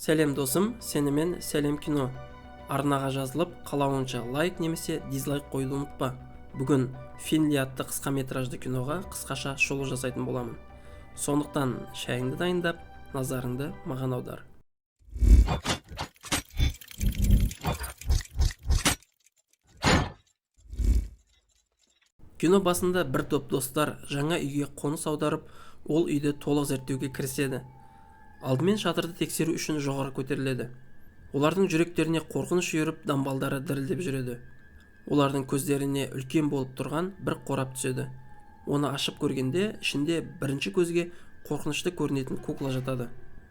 Сәлем досым, сенімен Сәлем кино. Арнаға жазылып, қалауынша лайк немесе дизлайк қоюды ұмытпа. Бүгін Финли атты қысқа метражды киноға қысқаша шолу жасайтын боламын. Сондықтан шайыңды дайындап, назарыңды маған аудар. Кино басында бір топ достар жаңа үйге қоныс аударып, ол үйді толық зерттеуге кіріседі. Алдымен шатырды тексеру үшін жоғары көтеріледі. Олардың жүректеріне қорқыныш үйіріп, дамбалдары дірілдеп жүреді. Олардың көздеріне үлкен болып тұрған бір қорап түседі. Оны ашып көргенде, ішінде бірінші көзге қорқынышты көрінетін кукла жатады.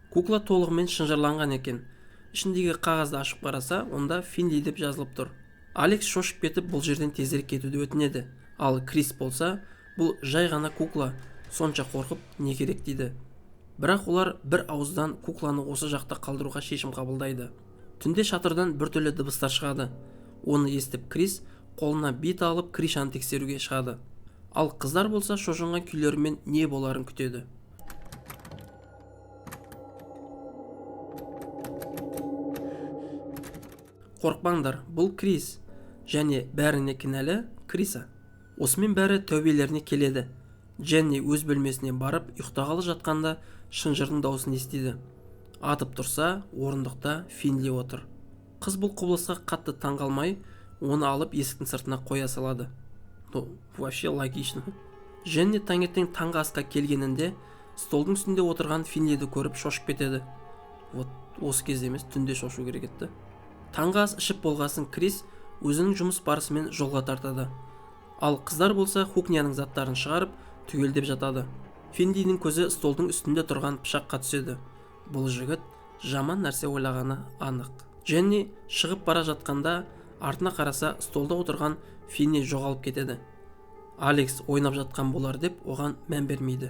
Кукла толығымен шынжырланған екен. Ішіндегі қағазды ашып қараса, онда Финли деп жазылып тұр. Алекс шошып кетіп, бұл жерден тезірек кетуді өтінеді. Ал Крис болса, бұл жай ғана кукла, сонша қорқып не керек дейді. Бірақ олар бір ауыздан кукланы осы жақта қалдыруға шешім қабылдайды. Түнде шатырдан біртүрлі дыбыстар шығады. Оны естіп Крис қолына бит алып Кришаны тексеруге шығады. Ал қыздар болса шошынған күйлерімен не боларын күтеді. Қорықпаңдар, бұл Крис және бәріне кінәлі Криса. Осымен бәрі тәубелеріне келеді. Дженни өз бөлмесіне барып ұйықтағалы жатқанда шынжырдың даусын естиді. Атып тұрса, орындықта Финли отыр. Қыз бұл құбылысқа қатты таңғалмай, оны алып есіктің сыртына қоя салады. Ну, вообще логично. Дженни таңертең таңғы асқа келгенінде столдың үстінде отырған Финлиді көріп шошып кетеді. Вот осы кезде емес, түнде шошу керек еді. Таңғы ас ішіп болғасын Крис өзінің жұмыс барысымен жолға тартады. Ал қыздар болса кухняның заттарын шығарып, түгелдеп жатады. Финлидің көзі столдың үстінде тұрған пышаққа түседі. Бұл жігіт жаман нәрсе ойлағаны анық. Дженни шығып бара жатқанда артына қараса, столда отырған Финли жоғалып кетеді. Алекс ойнап жатқан болар деп оған мән бермейді.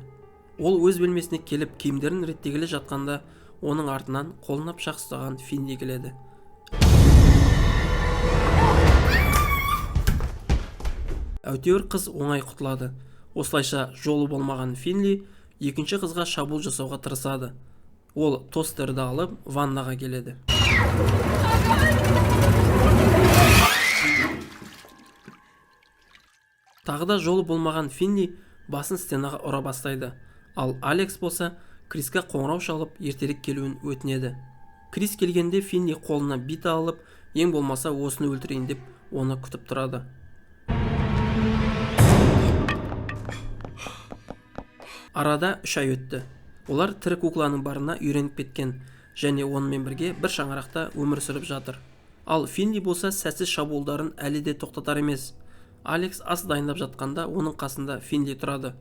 Ол өз бөлмесіне келіп киімдерін реттегелі жатқанда, оның артынан қолына пышақ ұстаған Финли келеді. Әйтеуір қыз оңай құтылады. Осылайша жолы болмаған Финли екінші қызға шабуыл жасауға тырысады. Ол тостерді алып ваннаға келеді. Тағы да жолы болмаған Финли басын стенаға ұра бастайды. Ал Алекс болса Криске қоңырау шалып ертерек келуін өтінеді. Крис келгенде Финли қолына бита алып, ең болмаса осыны өлтірейін деп оны күтіп тұрады. Арада 3 ай өтті. Олар тірі кукланың барына үйреніп кеткен және онымен бірге бір шаңырақта өмір сүріп жатыр. Ал Финли болса сәтсіз шабуылдарын әлі де тоқтатар емес. Алекс ас дайындап жатқанда оның қасында Финли тұрады.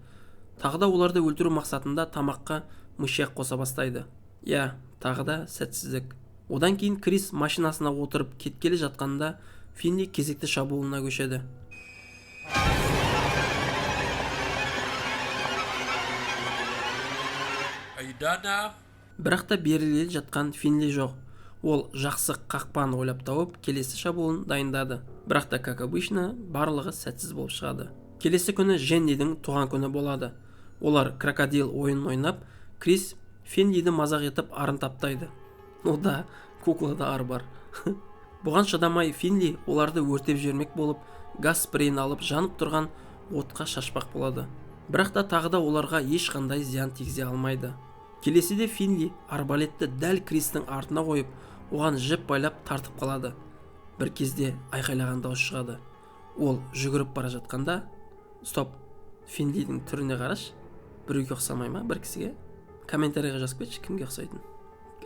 Тағы да оларды өлтіру мақсатында тамаққа мышьяк қоса бастайды. Иә, тағы да сәтсіздік. Одан кейін Крис машинасына отырып кеткелі жатқанда Финли кезекті шабуылына көшеді. Бірақ та берілгелі жатқан Финли жоқ. Ол жақсы қақпан ойлап тауып, келесі шабуылын дайындады. Бірақ та, как обычно, барлығы сәтсіз болып шығады. Келесі күні Дженнидің туған күні болады. Олар крокодил ойынын ойнап, Крис Финлиді мазақ етіп арын таптайды. Ну да, куклада ар бар. Бұған шыдамай Финли оларды өртеп жібермек болып, газ спрейін алып жанып тұрған отқа шашпақ болады. Бірақ та тағы да оларға ешқандай зиян тигізе алмайды. Келесіде Финли арбалетті дәл Кристің артына қойып, оған жіп байлап тартып қалады. Бір кезде айқайлаған дауыс шығады. Ол жүгіріп бара жатқанда, стоп, Финлидің түріне қарашы, біреуге ұқсамай ма бір кісіге? Комментарийға жазып кетші, кімге ұқсайтын.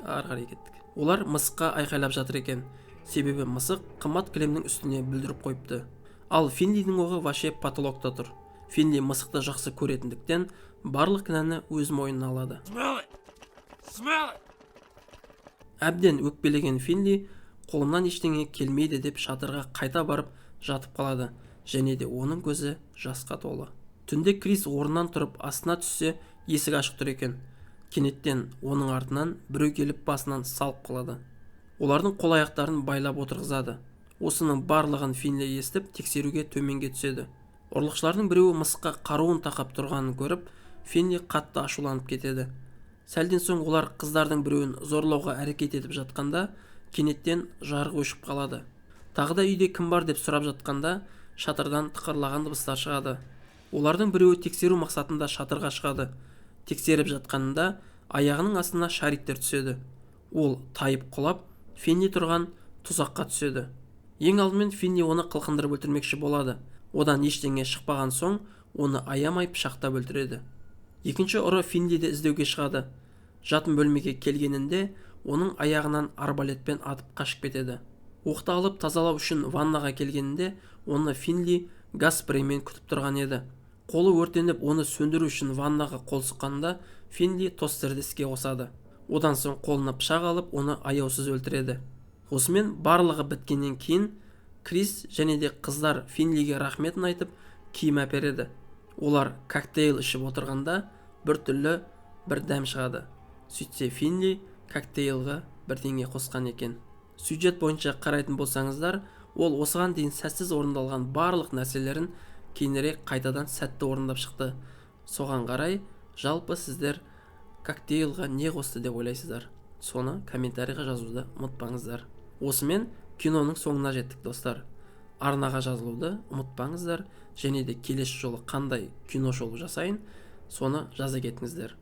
Ары қарай кеттік. Олар мысыққа айқайлап жатыр екен. Себебі мысық қымбат кілемнің үстіне бүлдіріп қойыпты. Ал Финлидің оғы вообще потолокта тұр. Финли мысықты жақсы көретіндіктен барлық кінәні өз мойнына алады. Әбден өкпелеген Финли қолымнан ештеңе келмейді деп шатырға қайта барып жатып қалады. Және де оның көзі жасқа толы. Түнде Крис орнынан тұрып астына түссе, есік ашық тұр екен. Кенеттен оның артынан біреу келіп басынан салып қалады. Олардың қол аяқтарын байлап отырғызады. Осының барлығын Финли естіп, тексеруге төменге түседі. Ұрлықшылардың біреуі мысыққа қаруын тақап тұрғанын көріп, Финли қатты ашуланып кетеді. Сәлден соң олар қыздардың біреуін зорлауға әрекет етіп жатқанда, кенеттен жарық өшіп қалады. Тағы да үйде кім бар деп сұрап жатқанда, шатырдан тықырлаған дыбыстар шығады. Олардың біреуі тексеру мақсатында шатырға шығады. Тексеріп жатқанында аяғының астына шариктер түседі. Ол тайып құлап, Финли тұрған тұзаққа түседі. Ең алдымен Финли оны қылқындырып өлтірмекші болады. Одан ештеңе шықпаған соң, оны аямай пышақтап өлтіреді. Екінші ұры Финлиді іздеуге шығады. Жатын бөлмеге келгенінде оның аяғынан арбалетпен атып қашып кетеді. Оқты алып тазалау үшін ваннаға келгенінде оны Финли газ спреймен күтіп тұрған еді. Қолы өртеніп, оны сөндіру үшін ваннаға қол сұққанда Финли тостерді іске қосады. Одан соң қолына пышақ алып, оны аяусыз өлтіреді. Осымен барлығы біткеннен кейін Крис және де қыздар Финлиге рахметін айтып, киім әпереді. Олар коктейль ішіп отырғанда бір түрлі бір дәм шығады. Сөйтсе Финли коктейльға бірдеңе қосқан екен. Сюжет бойынша қарайтын болсаңыздар, ол осыған дейін сәтсіз орындалған барлық нәрселерін кейінірек қайтадан сәтті орындап шықты. Соған қарай, жалпы сіздер коктейльға не қосты деп ойлайсыздар? Соны комментарийға жазуды ұмытпаңыздар. Осымен киноның соңына жеттік, достар. Арнаға жазылуды ұмытпаңыздар және де келесі жолы қандай кино шолу жасайын, соны жаза кетіңіздер.